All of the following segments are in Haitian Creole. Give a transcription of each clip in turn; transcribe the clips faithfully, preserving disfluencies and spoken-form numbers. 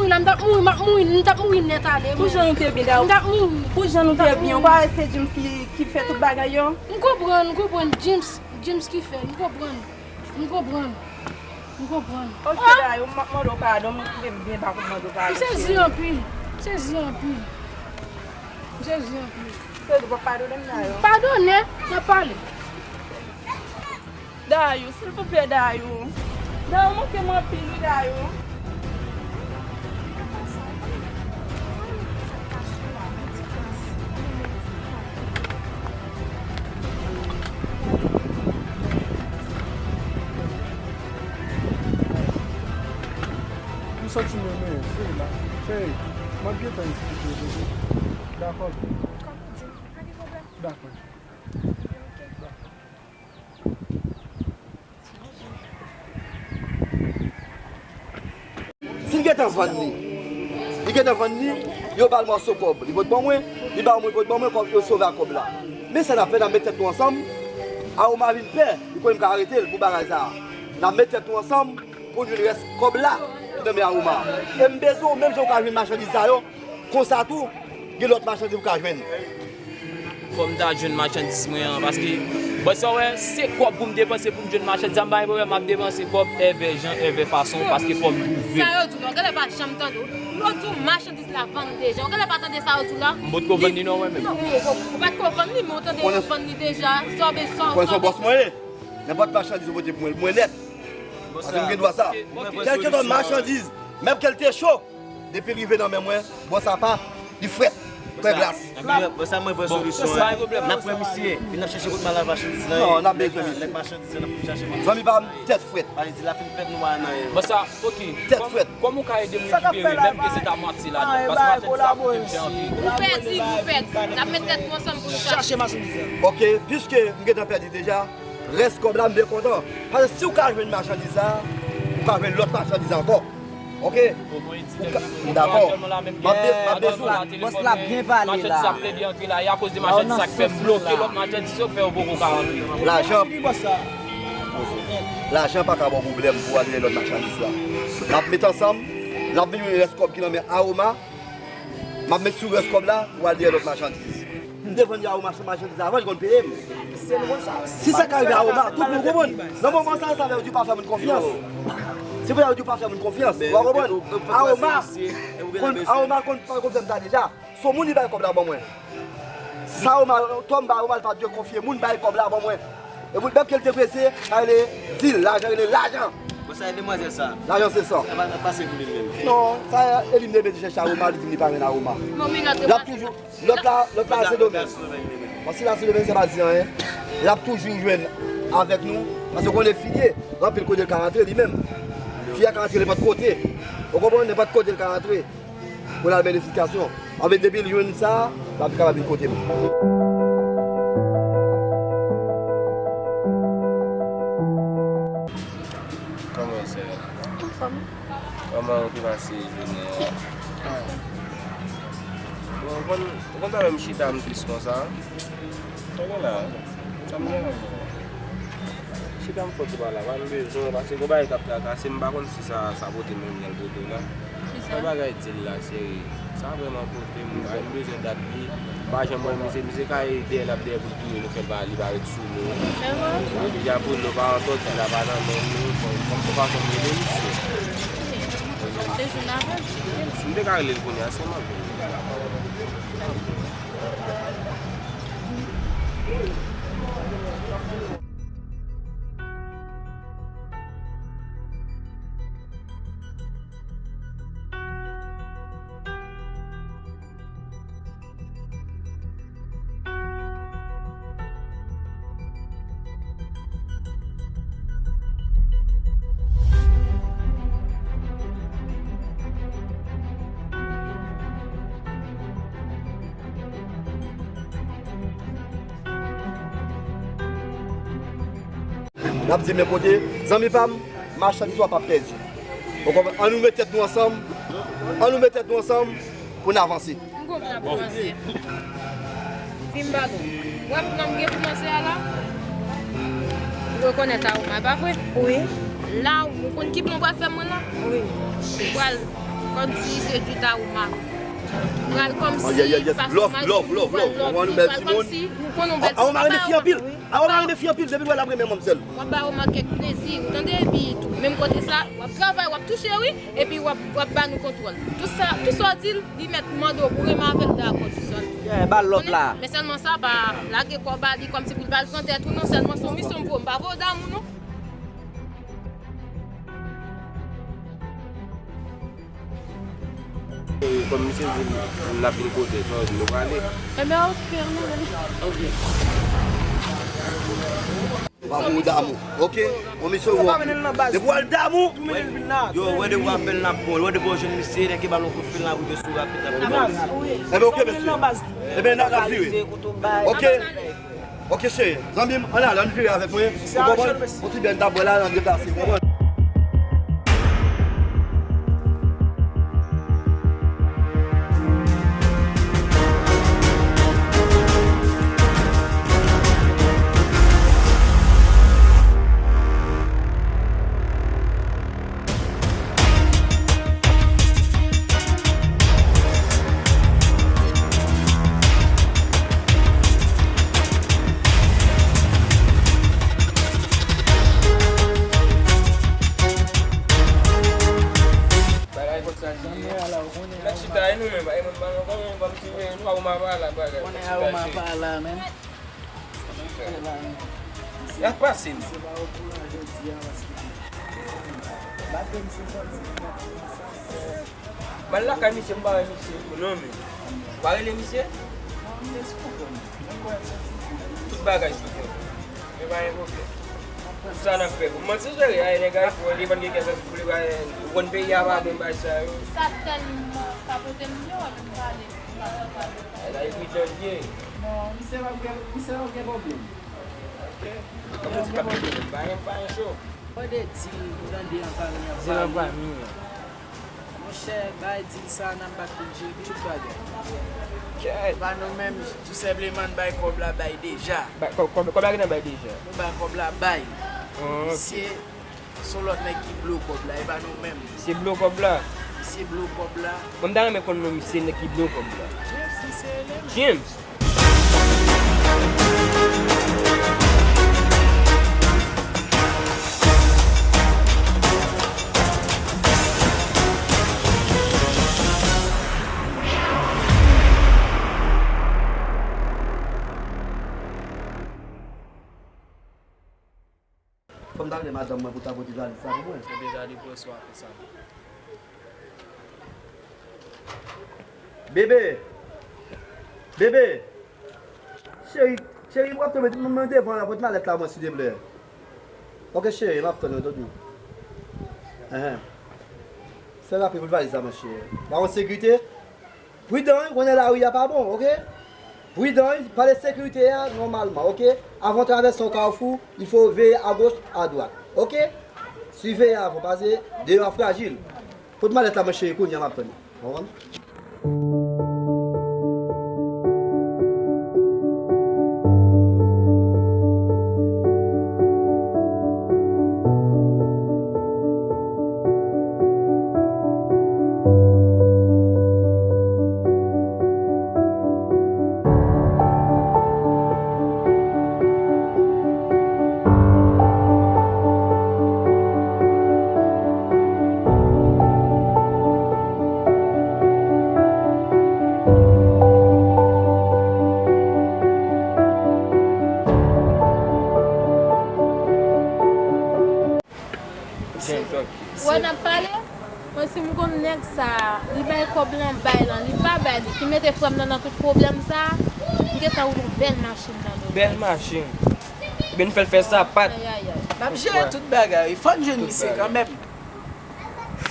mouri la, m t ap mouri, m ap mouri, m t ap mouri nèt ale. Pou jan nou te byen, Dayou. M t ap mouri. Pou jan nou te byen, ou pa wè se James ki, ki fè tout bagay yo? M konprann, m konprann, James, James ki fè, m konprann. M konprann. M konprann. Ok, Dayou, m ap mande w padon, m te byen pa pou mande w padon. M sezi anpil. M sezi anpil. M sezi anpil. Sezi, w ap padone m, Dayou? Padone, n ap pale. Dayou, silvouplè, Dayou. Dayou, manke m anpil, wi, Dayou. Santi m renmen w, se la. Cheri, m ap gentan eksplike w, bebe. Dakò, bebe. Kòm ou di, pa gen pwoblèm. Dakò. Ok. Si l gentan vann li, li gentan vann li, yo ba l mòso kòb. Li pot ban mwen, li ba mwen, pot ban mwen, kòb, yo sove ak kòb la. Men sa n ap fè, n ap met tèt nou ansanm. Aroma vin pè, li konnen m ka arete l pou bagay sa a. N ap met tèt nou ansanm pou n jwenn rès kòb la ki nan men Aroma. E m bezwen w menm jan w ka jwenn machandiz sa yo. Konsa tou, gen lòt machandiz ou ka jwenn. Fò m ta jwenn machandiz mwen an, paske, bon, sa w wè, se kòb pou m depanse pou m jwenn machandiz, sa m pa gen pwoblèm, m ap depanse kòb èvè jan, èvè fason, paske fò m twouve l. Sa yo di w la, w genlè pa janm tande w. Yo di w machandiz la vann deja. W genlè pa tande sa yo di w la? M potko vann li non, mwen menm. Non, ou, ou, ou patko vann li, men w tande yo vann li deja. Sa w bezwen, sa w, sa w bezwen. Bòs mwen ye. Nenpòt machandiz ou pote pou mwen, mwen nèt. Paske m gen dwa sa. Kèlkeswa machandiz, menm ke l te cho, depi l rive nan men mwen, bòs apa, li frèt, frè glas. Bon, sa mwen vre solisyon an. N ap pran misye, epi n ap chèche kote m al ak machandiz lan. Non, n ap bezwen misye. Nèg machandiz lan, n ap chache kote. Zanmi pa m, tèt frèt. Pale di la fin fèt nou pa nan. Bon, sa, ok. Tèt frèt. Kòman w ka ede m rekipere, menm ke se ta mwatye ladan? Paske machandiz sa koute m chè anpil. Ou pèdi, ou pèdi. N ap met tèt nou ansanm pou nou chache. Chache machandiz lan. Ok, piske m gentan pèdi deja, rès kòb la, m byen kontan. Paske si w ka jwenn machandiz sa, ou ka jwenn lòt machandiz ankò. Ok? Dakò. M ap de-, m ap bezwen. Bòs la byen pale la. Machandiz ap plede antre la, e akoz de machandiz sa k fè m bloke lòt machandiz yo, k fè yo poko ka antre. Lajan. Lajan pa ka ba w pwoblèm pou w al dèyè lòt machandiz la. N ap met ansanm, n ap vin jwenn rès kòb ki nan men Aroma. M ap met sou rès kòb la pou al dèyè lòt machandiz. M te vann Aroma machandiz avan, li konn peye m. Si sa ka rive Aroma, tout moun konprann. Nan moman sa, sa vle di w pa fè moun konfyans. Se pou di w pa fè moun konfyans. Ou konprann? Aroma konn, Aroma konn, konn fè m sa deja. Se yon moun li bay kòb la ban mwen. Sa Aroma, Tom ba Aroma, li pa dwe konfye moun, bay kòb la ban mwen. E pou, menm ke l te prese, sa rele dil, lajan rele lajan. Bon, sa e demwazèl sa. Lajan se san. Sa pa, pa se pou li menm. Non, sa e li m te mete chèche Aroma, li di m li pa jwenn Aroma. L ap toujou, lòt la, lòt la Sendomeng. Bon, si la Sendomeng, sa pa di anyen. L ap toujou jwenn avèk nou, paske w konnen fi l ye, anpil kote l ka rantre li menm. Fi a ka rantre nenpòt kote. Ou konprann? Nenpòt kote l ka rantre. Pou l al benefistasyon. Anben, depi l jwenn sa, l ap kapab vin kote m. Kòman w ye, sè? Anfòm. Kòman w te pase jounen an? Bon, ou konn, ou konn sa fè m chita m tris konsa? Sa gen la? Sa m gen la? Chita m fò tou pale la, pa m bezwen w, paske gon bagay k ap trakase m, m pa konn si sa, sa pote menm jan l pote w la. Ki sa? Yon bagay di l la, cheri. Sa vrèman pote m, m bezwen dat li. M pa janm wè misye, misye kay dèyè l ap dèyè pou l touye nou, fè l pa, li pa ret sou nou. Deja pou nou pa antòti la pa nan men nou, fò, fò m gon fason m rele misye. Se jou n ap di. Si m te ka rele l kounye a, se m ap rele l. N ap di men kote, zanmi pa m, machandiz w ap pèdi. Ou konprann? Ann nou met tèt nou ansanm, ann nou met tèt nou ansanm pou n avanse. M gon plan pou manzè. Di m bagay. W ap pran m gen pou manzè a la? Ou rekonèt Aroma, pa vre? Wi. La, ou konn ki plan w pral fè mwen la? Wi. Ou pral kòmsi sedwit Aroma. Ou pral kòmsi pase machandiz, ou pral love, ou pral kòmsi ou konn yon bèl ti fi. Aroma renmen fi anpil. Aroma renmen fi anpil, depi l wè l ap renmen manmzèl. W ap ba Aroma kèk plezi, ou tande, epi tou, menm kote sa, w ap travay, w ap touche, wi. Epi w ap, w ap ba nou kontwòl. Tout sa, tout sa w di l, li mèt mande w pou renmen avè l, dakò, tout sa l di. Yeah, ba l lòt la. Men sèlman sa, pa lage kò ba li kòmsi pou l ba l gran tèt ou non, sèlman se yon misyon m voye, m pa voye w damou non. E, kòm misye di l ap vin kote, sa w di nou prale? Ebyen, ok, ann ale. Ok. Ou damou, ok? Yon misye wòk. Depi w al damou, yo, wè depi w ap fè l n ap bon. Wè depi w jwenn misye, nèg ki ba l yon kout fil, n ap rive sou rapid, n ap rive. Ebyen, ok, mesye. Ebyen, n ap vire. Ok? Ok, cheri. Zanmi m, ann ale, ann vire avèk mwen. Ou konprann? Yon ti byen n t ap bwè la, n ap deplase, ou konprann? Bagay konsa li ye. Nèg chita e nou menm, e mwen pa nan konnen, pa m siveye nou, a ou m ap pale bagay. Konnen a ou m ap pale, men. Y ap pase m. M al lakay misye, m pa wè misye. Non, men. W a rele misye? Tout bagay sou kont. Men pa gen pwoblèm. Sa n ap fè pou manti jere, ay nèg ay fò li vann gen kè santi pou li bay ou konn peyi a pa bon bay sa yo. Sa tèlman pa pote m byen wè m pale. Ay la epi jan l ye. Non, misye pa gen, misye pa gen pwoblèm. Ok. Kòman ti pa gen pwoblèm? Pa gen, pa gen cho. Mande di l, ou tande an fami an. Di l an fami an. Monchè, bay dil sa, n ap bat pou dil tout bagay. Kèt. E pa nou menm, tou senpleman, n bay kòb la, bay deja. Bay, kòb, kòb, kòb la gentan bay deja. Nou bay kòb la, bay. Ah, ok. Misye, se yon lòt nèg ki blo kòb la, e pa nou menm. Misye blo kòb la? Misye blo kòb la. Mwen, m ta renmen konn non misye, nèg ki blo kòb la. James, misye rele menm. James. Fò m ta rele madanm mwen pou ta pote valiz sa pou mwen. Ou deja deprese w ap fè sa. Bebe! Bebe! Cheri, cheri, w ap tonbe, mwen devan la, pot malèt la mwen, silteplè. Ok, cheri, m ap tann ou, tande. Enhen. Fè rapid pou valiz la, monchè. Ba yon sekirite. Pridan, wi, konnen lari a pa bon, ok? Pridan, wi, pale sekirite a nòmalman, ok? Avan w travèse yon kafou, il faut veiller à gauche, à droite, ok? Siveye avan, paske deyò a frajil. Pot malèt la, monchè, kounye a m ap tann ou. Konprann? Wè n ap pale? Mwen si m konn nèg sa, li bay kòb lan, bay lan, li pa bay, li ki mete frè m nan, nan tout pwoblèm sa, m gentan woule yon bèl machin nan do. Bèl machin. Ebyen, n fè l fè sapat. Ayayay. N ap jere tout bagay. Fò n jwenn misye kanmenm.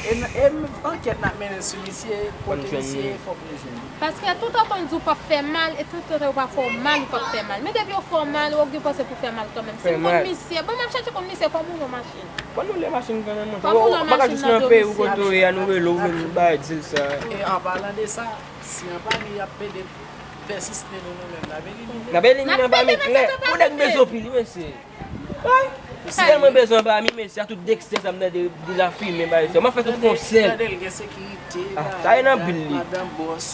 E n, e m, ankèt n ap mennen sou misye, kote misye ye, fòk nou jwenn li. Paske toutotan yo di w p ap fè mal, e toutotan yo pa fè w mal, ou p ap fè mal. Men depi yo fè w mal, ou gen panse pou fè mal kanmenm. Si m konn misye, bon, m ap chèche konn misye, fò m woule yon machin. Fò n woule machin kanmenm, monchè. Fò m woule yon machin nan domicile. Ou pa jis nan peyi w kote w ye, a nou rele w, vin bay dil sa. E an palan de sa, si an pa li ap pede pèsiste nou, nou menm, n ap elimine. N ap elimine an pa men klè. Ou nèg bezwen pil, wi, mesye. Ay, si tèlman bezwen pa mi, mesye, a tout dekstè sa m tande di lafimen bay sa. M ap fè tout konsèl. Tande l gen sekirite. Ah, sa e nan bil li. Madan bòs.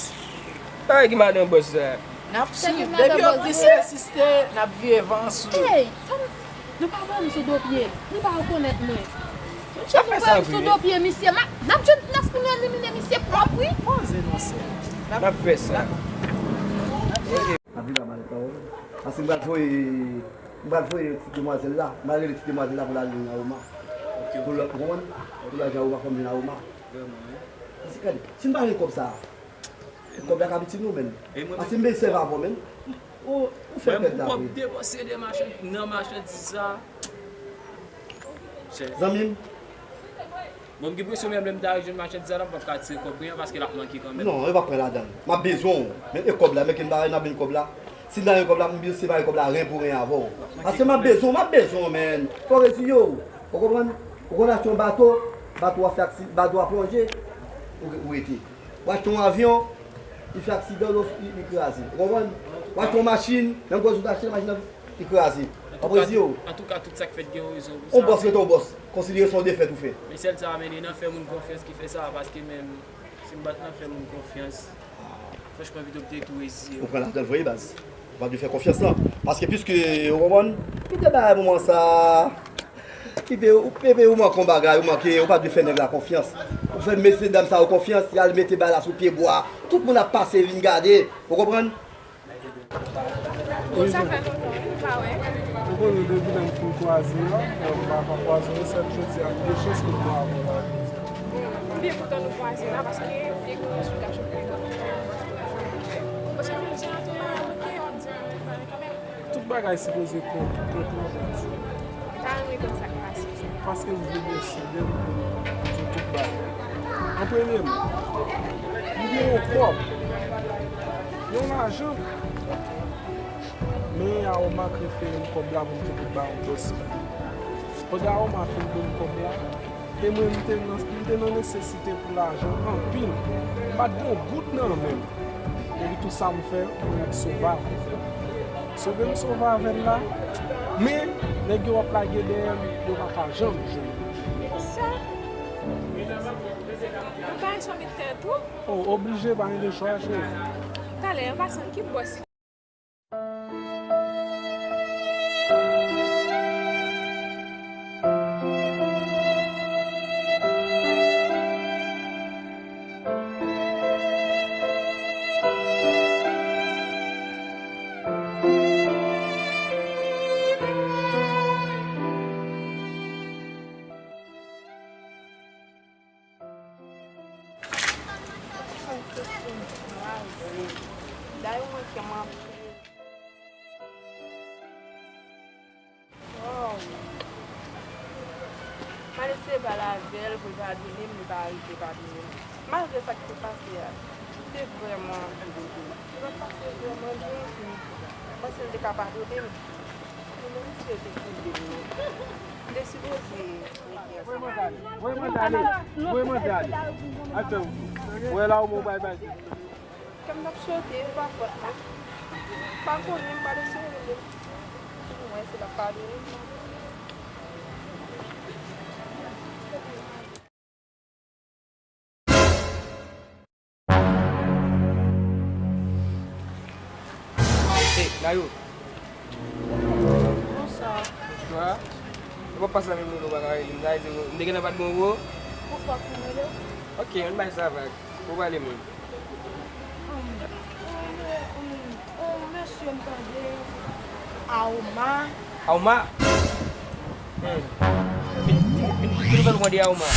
Ay, ki madan bòs sa? N ap swiv. Depi yo pèsiste, n ap vire van sou yo. Ey, sa m, nou pa wè m sou do pye. Li pa rekonèt mwen. Monchè, nou wè m sou do pye misye. M ap, n ap jwenn plas pou nou elimine misye pwòp, wi. Poze non sè. N ap fè sa. N ap vin la malèt la, wi. Paske m pral voye, m pral voye ti demwazèl la. M pral rele ti demwazèl la pou l al jwenn Aroma. Ok, ok. Pou l, ou konprann? Pou l al jwenn Aroma, fò m jwenn Aroma. Vrèman, wi. Paske gade, si m pa jwenn kòb sa, kòb la ka pitit nou, menm. Paske m bezwen sèvi avè w, menm. Ou, ou fè pèd la vre. Mwen, m pwòp depanse de machan-, nan machandiz sa. Zanmi m. Bon, m gen presyon menm lè m ta jwenn machandiz sa la, m p ap ka tire kòb mwen an paske l ap manke kanmenm. Non, yo p ap pran ladan l. M ap bezwen w. Men e kòb la, men ken bagay nan men kòb la. Si m ta gen kòb la, m se mare kòb la ren pou ren avè w. Paske m ap bezwen w, m ap bezwen w, men. Fò w reziye w. Ou konprann? Ou konn achte yon bato, bato a fè aksi-, bato a plonje, ou, ou rete. Ou achte yon avyon, li fè aksidan, li, li kraze. Ou konprann? Ou achte yon machin, menm gwo sou achte machin nan, li kraze. Apre zi yo. Antouka, tout sa k fèt gen yon rezon pou sa. Yon bòs rete yon bòs. Konsidere se yon defèt ou fè. Men sèl sa a, men e nan fè moun konfyans ki fè sa, paske menm si m pa t nan fè moun konfyans, franchman, pito m te tou reziye. Ou pran ladan l vre, baz. Ou pa dwe fè konfyans, non. Paske, piske, ou konprann, li te bay moman sa. Li pe, ou, pepe, ou manke yon bagay, ou manke, ou pa dwe fè nèg la konfyans. Ou fè mesye dam sa yo konfyans, y al mete bagay la sou pye bwa. Tout moun ap pase vin gade, ou konprann? Bon, sa fè lontan, wi, nou pa wè. Ou konnen depi lè m fin kwaze a, m pa ka kwaze w, sèl jodi a, m gen chans pou m wè avè w la jodi a. Bon, byen kontan nou kwaze la, paske m te gen yon esplikasyon pou mwen. Paske jodi a, tout bagay manke, w ap di m bagay kanmenm. Tout bagay sipoze klè pou kont ou jodi a. M ta renmen konn sa k pase. Paske m vle gen sou de m pou m di tout bagay. An premyeman, m gen yon kòb, yon lajan, men Aoma k refere m kòb la pou m te pou ba yon bòs mwen. Pandan Aoma fin ban m kòb la, e mwen, m te nan, m te nan nesesite pou lajan anpil. M pa t gen yon goud nan men m. Epi tou sa m fè, mwen sove avè l. Sove m sove avè l la, men nèg yo ap lage dèyè m, yo pa ka janm jwenn m. Sa? Nan bagay sa w met tèt ou? O, oblije, pa gen de chwa, cheri. Talè, an pasan, ki bòs? Dayou manke m anpil. Wow. M al eseye pale avè l pou l padone m, li pa rive padone m. Malgre sa k te pase a, li te vrèman anpil. Li pa t pase vrèman byen, epi m panse l te ka padone m. Men mesye te koube m non. M te sipoze rete ansanm avè l. Voye manda ale, voye manda ale. Al fè wout ou. Voye la ou mwen bay bay. Kè m t ap sote, e pa fòt mwen. M pa konnen, m pa t eseye rele l. M wè se l ap padone m. Hey, Nayou. Bonswa. Bonswa. Ou pa pase la menm, ou pa ka rele m, sa vle di m te gentan pa t bon pou ou? Ou fòk mwen rele w. Ok, ann bay sa vag. Ou pale moun. Hum, hum, hum, hum, mesye m tande. Aoma. Aoma? Hmm. Ki, ki, ki nouvèl ou mande Aoma?